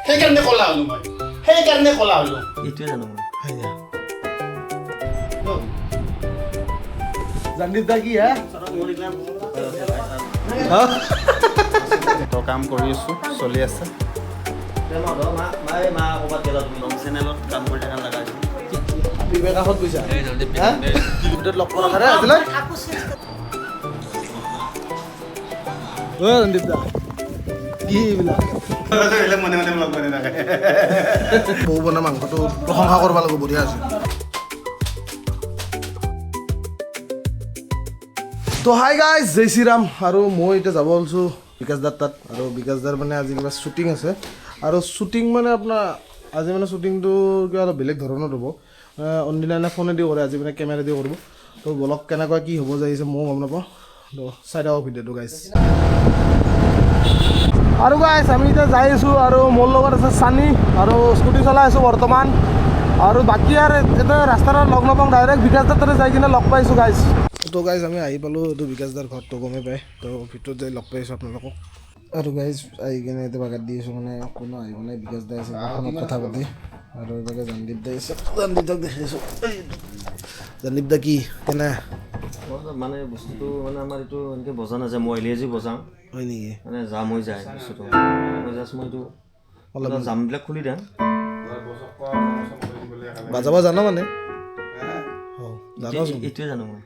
সেইকাৰণে ক'লা হ'লো মই, সেইকাৰণে ক'লা হ'লো। এইটোৱে জানো মই। জানিব দা কি হা? তো কাম কৰি আছোঁ, চলি আছে। চেনেলত কাম কৰি থকা লগা হৈছে। বিবেকাশত গৈছা? লগ কৰা আছিলে ৰঞ্জিত দা কি এইবিলাক বৌ বনা মাংসটো প্ৰশংসা কৰিব লাগিব, বঢ়িয়া আছে। তো হাই গাইজ, জয় শ্ৰীৰাম। আৰু মই এতিয়া যাব ওলছোঁ বিকাশ দাৰ তাত। আৰু বিকাশ দাৰ মানে আজি কিবা শ্বুটিং আছে। আৰু শ্বুটিং মানে আপোনাৰ আজি মানে শ্বুটিংটো কিবা অলপ বেলেগ ধৰণৰ হ'ব। অনদিনা ফোনেদি কৰে, আজি মানে কেমেৰা দি কৰিব। তো বলক কেনেকুৱা কি হ'ব যাইছে ময়ো গম নাপাওঁ। তো চাই থাকক ভিডিঅ'টো গাইজ। আৰু গাইজ আমি এতিয়া যাই আছোঁ আৰু মোৰ লগত আছে চানি আৰু স্কুটি চলাই আছোঁ বৰ্তমান। আৰু বাকী আৰু এতিয়া ৰাস্তাত লগ নাপাওঁ, ডাইৰেক্ট বিকাশ দাৰ তাতে যাই কিনে লগ পাইছোঁ গাইজ। তো গাইজ আমি আহি পালোঁ এইটো বিকাশ দাৰ ঘৰটো গমেই পায়। তো ভিতৰত যাই লগ পাইছোঁ আপোনালোকক। আৰু গাইজ আহি কিনে এতিয়া বাগাত দি আছোঁ, মানে কোনো আহিব নাই, বিকাশ দা আছে ফোনত কথা পাতি। আৰু এইভাগে জানদীপ দা আছে, জানদীপ দাক দেখাইছোঁ। জানদীপ দা কি কেনে? মানে বস্তুটো মানে আমাৰ এইটো এনেকৈ বজা নাযায়, মই আহিলে বজাওঁ হয় নেকি? মানে জাম হৈ যায় বস্তুটো। মই জাষ্ট মই এইটো অলপ জামবিলাক খুলি দিওঁ। বাজাব জানো মানে? জানো, এইটোৱে জানো মই।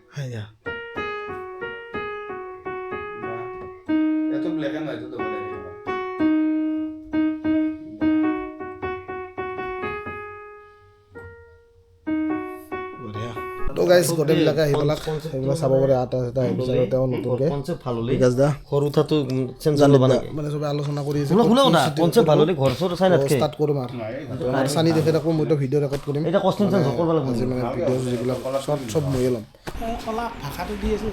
তো গাইজ গোটেইবিলাকে আহি পেলাক সেইবিলাক চাব পাৰে। আটা চাটা আহি পেলাই তেওঁ নতুনকৈ বিকাশ দা সৰু উঠাটো চেঞ্চাৰ ল'ব লাগে, মানে চবে আলোচনা কৰি আছে। কনচেপ্ট ভাল হ'লে ঘৰ চৰ চাই নাথাকে। ষ্টাৰ্ট কৰিম আৰু আমাৰ চানি দেখি থাকোঁ, মইতো ভিডিঅ' ৰেকৰ্ড কৰিম। এতিয়া কষ্টিং চেঞ্জ কৰিব লাগিব আজি, মানে ভিডিঅ' যিবিলাক চব চব ময়ে ল'ম। ভাষাটো দি আছোঁ,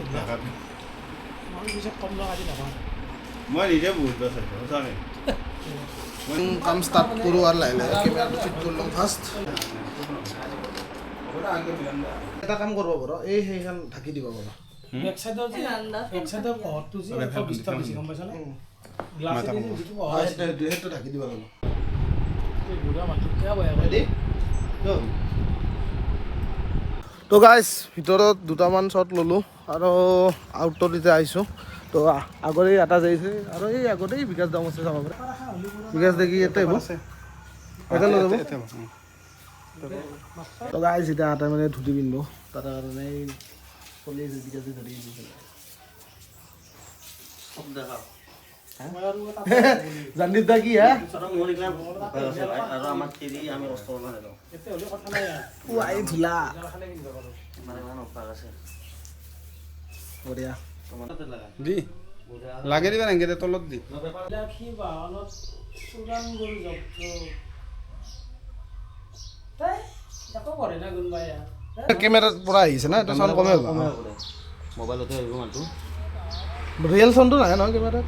মই পিছত কম লগ আজি নাপাওঁ। মই নিজে বহুত সঁচাকৈ কাম ষ্টাৰ্ট কৰোঁ আৰু লাহে লাহে কেমেৰাটো ফিট কৰি ল'ম ফাৰ্ষ্ট। এটা কাম কৰিব পাৰ, এই সেইখন ঢাকি দিব পাৰ। সেইটো ঢাকি দিব লাগিব। তো গাইজ ভিতৰত দুটামান শ্বট ল'লোঁ আৰু আউটত এতিয়া আহিছোঁ। তো আগতে এটা যাইছে আৰু এই আগতেই বিকাশ দাম আছে, চাব পাৰে। বিকাশ দেখি ইয়াতে আহিব, ইয়াতে লৈ যাব। তো গাইজ এতিয়া এটা মানে ধুতি পিন্ধিব, তাৰ কাৰণে চলি আছে, বিকাশে ধৰি আছে। জানদীপ দা কি হা? ধূলা বঢ়িয়া দি লাগে দিবা নেকি তলত দি। কেমেৰাৰ পৰা আহিছে না, চাউণ্ড কমে হ'ব। মোবাইলতে আহিব মাতটো, ৰিয়েল চাউণ্ডটো নাহে নহয় কেমেৰাত।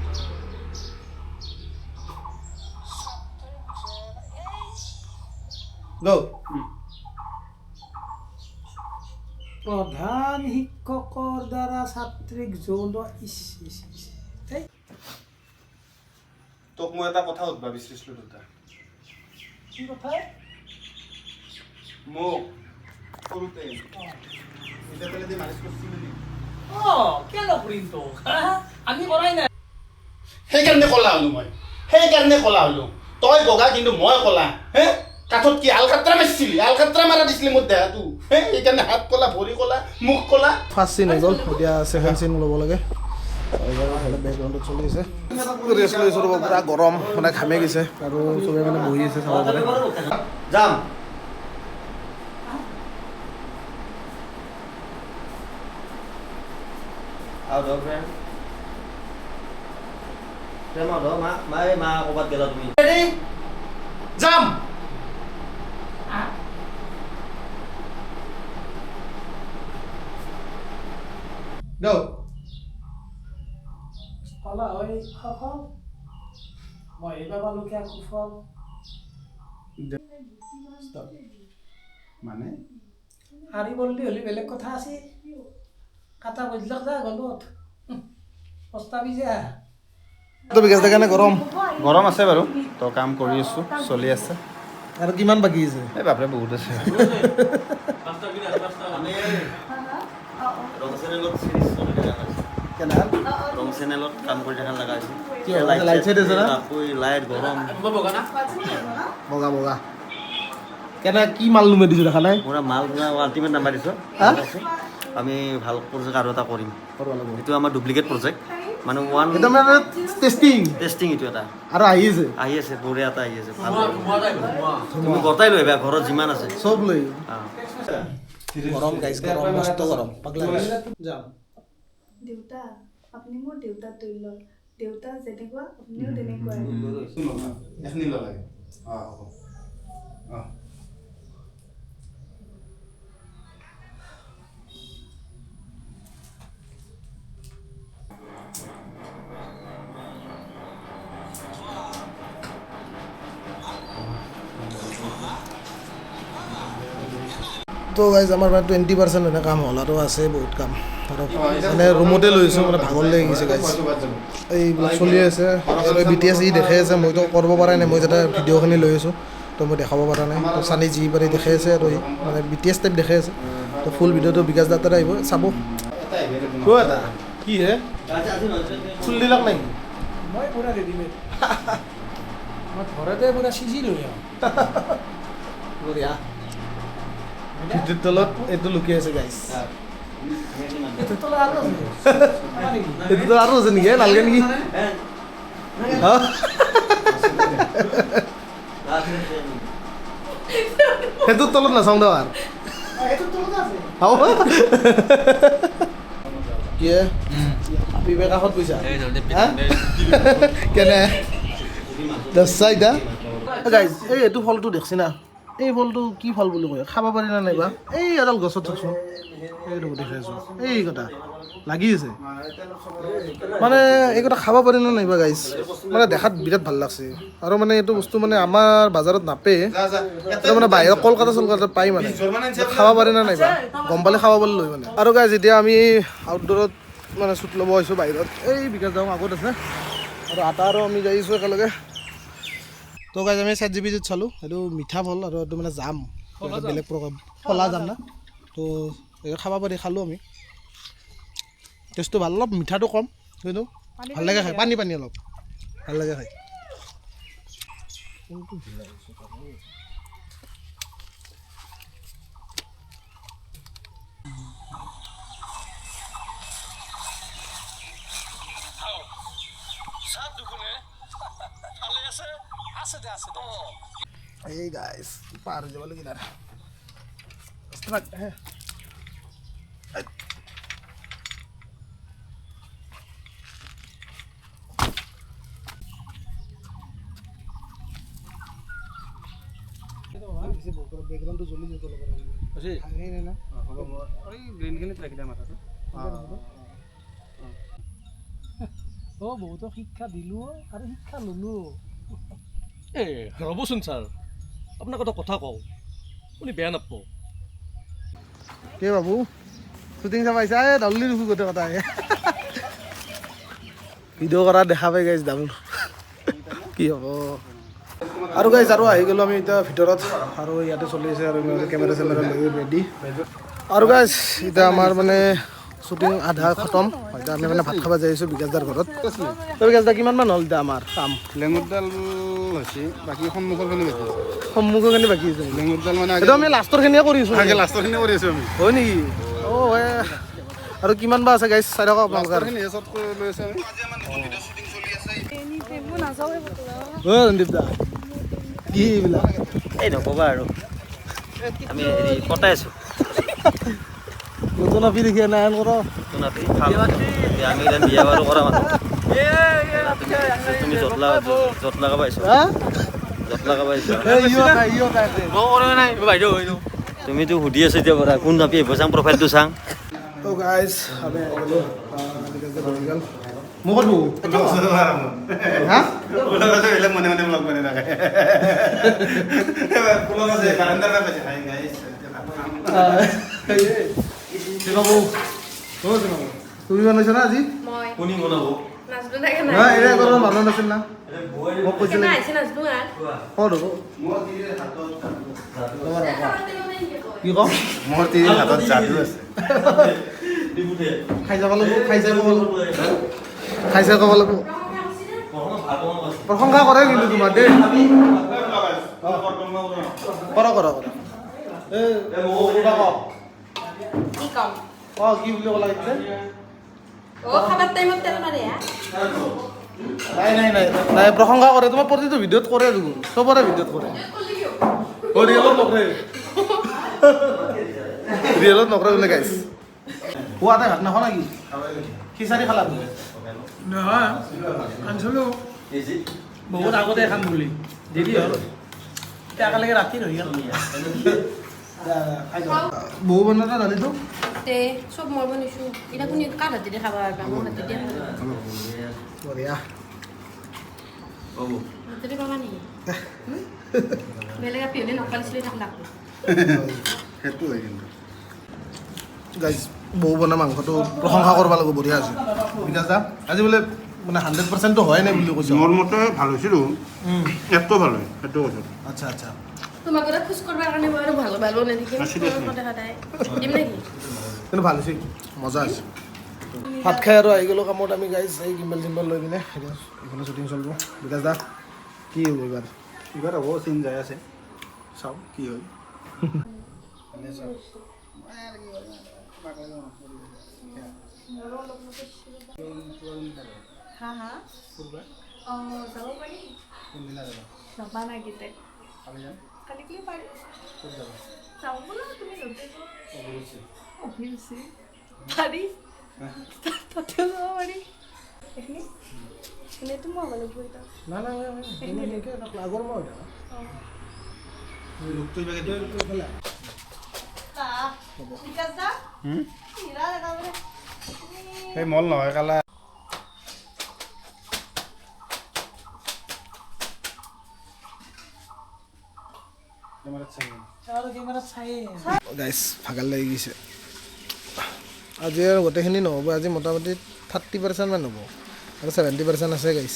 প্ৰধান শিক্ষকৰ দ্বাৰা ছাত্ৰীক যৌন তোক মই এটা কথা সুধবা বিচাৰিছিলোঁ দুটা। কি কথা? মোক সৰুতে মিঠাতেলেদি মালিচ কৰিছিলি নেকি? কিয় নকৰিম তোক, আমি কৰাই নাই। সেইকাৰণে ক'লা হ'লো মই, সেইকাৰণে ক'লা হ'লো। তই বগা কিন্তু মই ক'লা। হে কাঠত কি আলকাত্ৰা মাৰিছিলি? আলকাত্ৰা মাৰা দিছিলি মোৰ দেহাটো। হে সেইকাৰণে হাত ক'লা, ভৰি ক'লা, মুখ ক'লা। ফাৰ্ষ্ট চিন হৈ গ'ল, এতিয়া ছেকেণ্ড চিন ল'ব লাগে। বেকগ্ৰাউণ্ডত চলি আছে, ৰেষ্ট লৈছোঁ ৰ'ব, পূৰা গৰম মানে ঘামি গৈছে আৰু চবে মানে বহি আছে চাব পাৰে। যাম যাম। কলা হৈ সফল, মই এইবাৰ পালোঁ কিয় কুফল। মানে শাৰী বদলি হ'লে বেলেগ কথা আছিল, কাটা বদলাক যা গলত পস্তাবি যা। তো বিকাশ দা, কেনে গৰম? গৰম আছে বাৰু। তো কাম কৰি আছোঁ, চলি আছে। আৰু কিমান বাকী আছে? এই বাপৰে, বহুত আছে। ৰং চেনেলত চিৰিজ চলি থকা হৈছে। কেনে? ৰং চেনেলত কাম কৰি থকা লগা হৈছে। কি হয়, লাইট চাইট আছে না? লাইট গৰম। বগা বগা কেনে কি মাল নুমে দিছো, দেখা নাই? পুৰা মাল, পুৰা আল্টিমেট নাম্বাৰ দিছোঁ। হা? আমি ভাল প্ৰজেক্ট আৰু এটা কৰিম। কৰিব লাগিব। এইটো আমাৰ ডুপ্লিকেট প্ৰজেক্ট, মানে ওৱান একদম মানে টেষ্টিং। টেষ্টিং এইটো এটা। আৰু আহি আছে। আহি আছে, বঢ়িয়া এটা আহি আছে, ভাল। তুমি গোটাই লৈ আহিবা, ঘৰত যিমান আছে। চব লৈ। অঁ। গৰম গাইছ, গৰম, মস্ত গৰম, পাগলা যাম। দেউতা, আপুনি মোৰ দেউতাৰ তুল্য। দেউতা যেনেকুৱা, আপুনিও তেনেকুৱাই। এইখিনি ল লাগে। অঁ, হ'ব। অঁ। তো গাইজ, আমাৰ মানে 20% মানে কাম হ'ল, আৰু আছে বহুত কাম। আৰু মানে ৰুমতে লৈছোঁ, মানে ভাগৰ লাগি গৈছে গাইজ। এইবিলাক চলি আছে, বি টি এছ ই দেখাই আছে। মইতো কৰিব পৰাই নাই, মই যাতে ভিডিঅ'খিনি লৈ আছোঁ, তো মই দেখাব পৰা নাই। তো চানি যি পাৰি দেখাই আছে, আৰু ই মানে বি টি এছ টাইপ দেখাই আছে। তো ফুল ভিডিঅ'টো বিকাশ দাৰ আহিব, চাব। এটা কি হে ফুল দিলাক নাই? মই পুৰা ৰেডিমেড, মই ঘৰতে পুৰা সিজি লৈ আহোঁ। বঢ়িয়া। ভিডিঅ'ৰ তলত এইটো লুকিয়াই আছে গাইজ। এইটো তলত আৰু আছে নেকি? এইটোতো আৰু আছে নেকি? নালাগে নেকি? হা? সেইটোৰ তলত নাচাওঁ দে আৰু। এইটো তলত আছে। হ'ব। কি আপি কাষত গৈছা হা? কেনে দছা এতিয়া গাইজ, এই এইটো ফলটো দেখছি না? এই ফলটো কি ফল বুলি কয়, খাব পাৰি না নাইবা? এই এডাল গছত থাকচোন, এইটো দেখাই আছো, এই কথা লাগি আছে। মানে এই কথা খাব পাৰি না নাইবা গাইজ? মানে দেখাত বিৰাট ভাল লাগছে। আৰু মানে এইটো বস্তু মানে আমাৰ বজাৰত নাপেই। এইটো মানে বাহিৰত কলকাতা চলকাতাত পাই। মানে খাব পাৰি না নাইবা, গম পালে খাব পাৰিলো হয় মানে। আৰু গাইজ, এতিয়া আমি আউটডোৰত মানে শ্বুট ল'ব আহিছোঁ বাহিৰত। এই বিকাশ দাও আগত আছে, আৰু আটা আৰু আমি যাই আছোঁ একেলগে। তো গাইজ, আমি চেট জি পিটিত চালোঁ, এইটো মিঠা ফল আৰু এইটো মানে জাম, এটা বেলেগ প্ৰকাৰ ফলা জাম না। তো এইটো খাব পাৰি, খালোঁ আমি। টেষ্টটো ভাল, অলপ মিঠাটো কম, কিন্তু ভাল লাগে খাই। পানী পানী অলপ, ভাল লাগে খাই। এই গাইস, পাৰ হৈ যাব লাগিব আৰু। হে। বেকগ্ৰাউণ্ডটো জ্বলি যাব অলপ। সেই নাই না। এই গ্ৰীণখিনিত ৰাখি দে মাথাটো। অ', বহুতো শিক্ষা দিলোঁ আৰু শিক্ষা ল'লোঁ। এ ৰ'বচোন ছাৰ, আপোনাক এটা কথা কওঁ, আপুনি বেয়া নাপাব। কি বাবু, শ্বুটিং চাব আহিছা? এই দল্লি দেখো, গোটেই কথা ভিডিঅ' কৰা দেখা পাই গাইছ ডাউন কি হ'ব। আৰু গাইছ, আৰু আহি গ'লোঁ আমি এতিয়া ভিতৰত, আৰু ইয়াতে চলি আছে, আৰু কেমেৰা চেমেৰা লৈ ৰেডি। আৰু গাইছ, এতিয়া আমাৰ মানে শ্বুটিং আধা খতম। এতিয়া আমি মানে ভাত খাব যাই আছোঁ বিকাশ দাৰ ঘৰত। তো বিকাশ দা, কিমানমান হ'ল এতিয়া আমাৰ কাম? লেঙুৰডাল হৈছে, বাকী সন্মুখৰখিনি বাকী আছে। সন্মুখৰখিনি বাকী আছে। লেঙুৰডাল মানে এইটো আমি লাষ্টৰখিনিয়ে কৰিছোঁ। আগে লাষ্টৰখিনি কৰি আছোঁ আমি। হয় নেকি? অ', আৰু কিমান বা আছে গাইছ, চাই থাকক আপোনালোকে। লাষ্টৰখিনি চব লৈ আছোঁ আমি। অ' ৰঞ্জিত দা, কি এইবিলাক? এই নক'বা আৰু, আমি হেৰি কটাই আছোঁ। নতুন আপি দেখি নাই কৰ। নতুন আপি ভাল। এতিয়া আমি এতিয়া বিয়া বাৰু কৰা মানুহ। তুমি য'ত লগাব আহিছা। হা? য'ত লগাব আহিছা। এই ইও খাই, ইও খাই আছে। তুমিতো সুধি আছা এতিয়া পৰা, কোন আপি আহিব, চাং প্ৰফাইলটো চাং। তো গাইজ, আমি আহি গ'লো। বিকাশ দা বহি গ'ল। মোক ক'ত? হা। এইবিলাক মনে মনে ব্লগ বনাই থাকে। ফুলত আছে, বাৰান্দাৰ পৰা পাইছে। হাই গাইছ, এতিয়া ভাত খাম। বাবু, তুমি বনাইছা না আজি? কোনি বনাব? নাই এনে তোৰ মানুহ নাছিল না মোক কৈছিল ক'ত হ'ব কি কম মোৰ তিৰিৰ হাতত যাদু আছে। খাই যাব লাগিব, খাই চাই ক'ব লাগিব, খাই চাই ক'ব লাগিব। প্ৰশংসা কৰে কিন্তু তোমাৰ দেই। কৰা কৰা কৰা। এই কি কম? অ কি বুলি ক'লা এতিয়া? অ খাবাৰ টাইমত তেল মাৰে হা? নাই নাই নাই নাই, প্ৰশংসা কৰে তোমাৰ প্ৰতিটো ভিডিঅ'ত কৰে দেখোন, চবৰে ভিডিঅ'ত কৰে। অ ৰিয়েলত নকৰে, ৰিয়েলত নকৰে বোলে গাইছ। খোৱা তাই ভাত নাখোৱা নেকি? খিচাৰি খালা তুমি? নহয় আনিছিলোঁ বহুত আগতে খাম বুলি, দেৰি হ'ল, এতিয়া একেলগে ৰাতি ৰহি গ'ল। বহু বনালা দালিটো? তে চব মই বনাইছোঁ। এতিয়া কোনে কাৰ হাতেদি খাব পাৰিবা? মোৰ হাতেদি খাব। বঢ়িয়া। হাতেদি পাবা নেকি? বেলেগ আপি হ'লে নকৰিছিলে থাক লাগব। সেইটো হয় কিন্তু। গাইজ বৌ বনা মাংসটো প্ৰশংসা কৰিব লাগিব, বঢ়িয়া আছে। বিকাশ দা আজি বোলে মানে 100%টো হোৱাই নাই বুলি কৈছে। মোৰ মতে ভাল হৈছিলোঁ, একটো ভাল হয় সেইটো কৈছোঁ। আচ্ছা আচ্ছা, তোমাক এটা খোজ কৰিবৰ কাৰণে মই আৰু ভাল ভাল বনাই থাকিম সদায় সদায় দিম নেকি? কিন্তু ভাল হৈছে, মজা হৈছে। ভাত খাই আৰু আহি গ'লোঁ কামত আমি গাইজ, এই গিম্বল চিম্বল লৈ কিনে এতিয়া এইফালে শ্বুটিং চলিব। বিকাশ দা কি হ'ব এইবাৰ? এইবাৰ হ'ব চিন যাই আছে, চাওঁ কি হয়। হা হা অ যাব পাৰি। যাবা নাকি তে? কালি কি পাৰি? যাওঁ বোলা তুমি অভিৰুচি পাৰি, তাতেও যাব পাৰি। এইখিনি এনেইতো মই হ'ব লাগিব এতিয়া। না না আগৰ মই সেই মল নহয় কালা। গাইছ ভাগাল লাগি গৈছে আজি, আৰু গোটেইখিনি নহ'ব আজি, মোটামুটি 30% মান হ'ব আৰু 70% আছে গাইছ।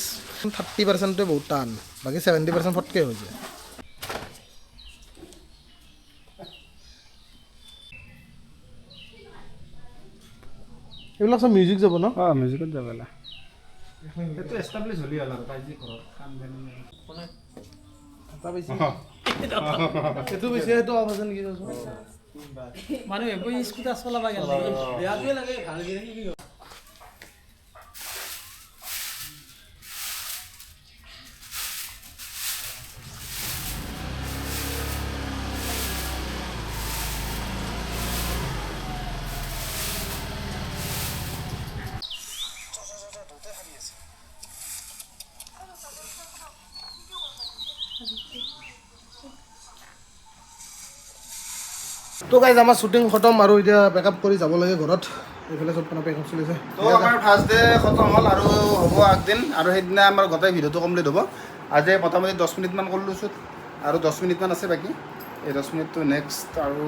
30%টোৱে বহুত টান, বাকী 70% ফটকৈ হৈ যায়। এইবিলাক চব মিউজিক যাব ন? অঁ মিউজিকত যাব লাগে। সেইটো এষ্টাব্লিছ হ'লি হ'ল আৰু তাই যি ঘৰত কাম সেইটো বেছি, সেইটো অফ আছে নেকি? মানুহ স্কুটাৰ চলাব গ'ল বেয়াটোৱে লাগে, ভাল কি। তো গাইজ আমাৰ শ্বুটিং খতম আৰু এতিয়া পেকআপ কৰি যাব লাগে ঘৰত। এইফালে চব মানে পেকআপ চলিছে। তো আমাৰ ফাৰ্ষ্ট ডে খতম হ'ল আৰু হ'ব আগদিন, আৰু সেইদিনা আমাৰ গোটেই ভিডিঅ'টো কমপ্লিট হ'ব। আজি মোটামুটি 10 মিনিটমান কৰিলোঁ শ্বুট, আৰু 10 মিনিটমান আছে বাকী। এই 10 মিনিটটো নেক্সট আৰু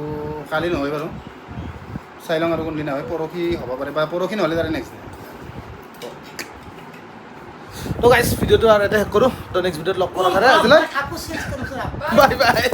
কালি নহয় বাৰু, চাই লওঁ আৰু কোনদিনা হয়, পৰহি হ'ব পাৰে বা পৰহি নহ'লে তাৰে নেক্সট ডে। তো গাইজ ভিডিঅ'টো আৰু এটা শেষ কৰোঁ, তো নেক্সট ভিডিঅ'ত লগ পোৱাৰ আশাৰে আজিলৈ বাই বাই।